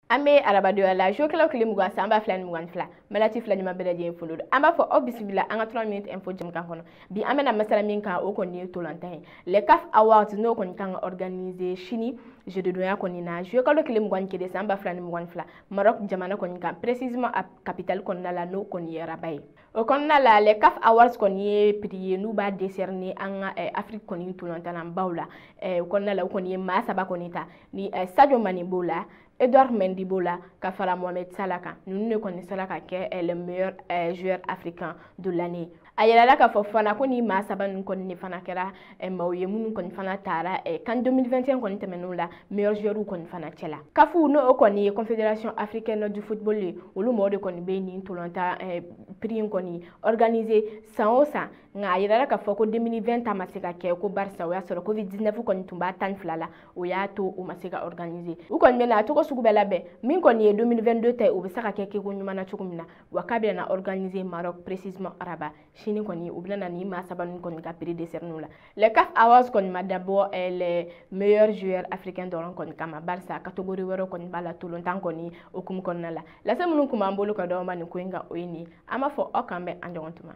An bɛ arabadonya la, juillet kalo tile 20, san 2022. Malati fila ɲuman bɛɛ lajɛlen folo don. An b'a fɔ aw bisimila an ka 3 minutes info jɛmukan kɔnɔ. Bi, an bɛna masala min kan, o kɔni ye ntolantan ye, les CAF Awards, n'o kɔni kan ka organiser sini jeudi donya kɔni na, juillet kalo tile 21, san 2022, Maroc jamana kɔni kan, précisément a capitale kɔnɔna la, n'o kɔni ye Rabat ye. O kɔnɔna la, les CAF Awards kɔni ye prix ye n'u b'a décerner an ka Afrique kɔni ntolantannabaw la. O kɔnɔna la, o kɔni ye maa saba kɔni ta ni Sadio Mane b'o la, Edouard Mendy b'o la, ka fara Mohamed Salah kan. Ninnu de kɔni sera ka kɛ le meilleur joueur africain de l'année. A yirala k'a fɔ fana ko ni maa saba ninnu kɔni de fana kɛra maaw ye minnu kɔni fana taara CAN 2021 kɔni tɛmɛn'o la, meilleur joueur kɔni fana cɛla. CAF, n'o kɔni ye Confédération africaine du football ye, olu mɔgɔw de kɔni bɛ nin ntolantan prix in kɔni organiser san o san. Nka a yirala k'a fɔ ko 2020 ta ma se ka kɛ, ko barisa o y'a sɔrɔ Covid 19 kɔni tun b'a 12 la, o y'a to o ma se ka organiser. U kɔni bɛna a cogo sugu bɛɛ labɛn, min kɔni ye 2022 ta ye, o bɛ se ka kɛ kɛko ɲuman na cogo min na. Wa k'a bɛna na organiser Maroc, précisément Rabat, sini kɔni. U bɛna na nin maa saba ninnu kɔni ka prix décerner la. Les CAF Awards kɔni ma dabɔ les meilleurs joueurs africains dɔrɔn kɔni kama, barisa catégorie wɛrɛ kɔni b'a la ntolantan kɔni hukumu kɔnɔna la. Lase minnu tun b'an bolo ka d'aw ma nin ko in kan, o ye nin. An b'a fɔ aw k'an bɛn an ɲɔgɔn tuma.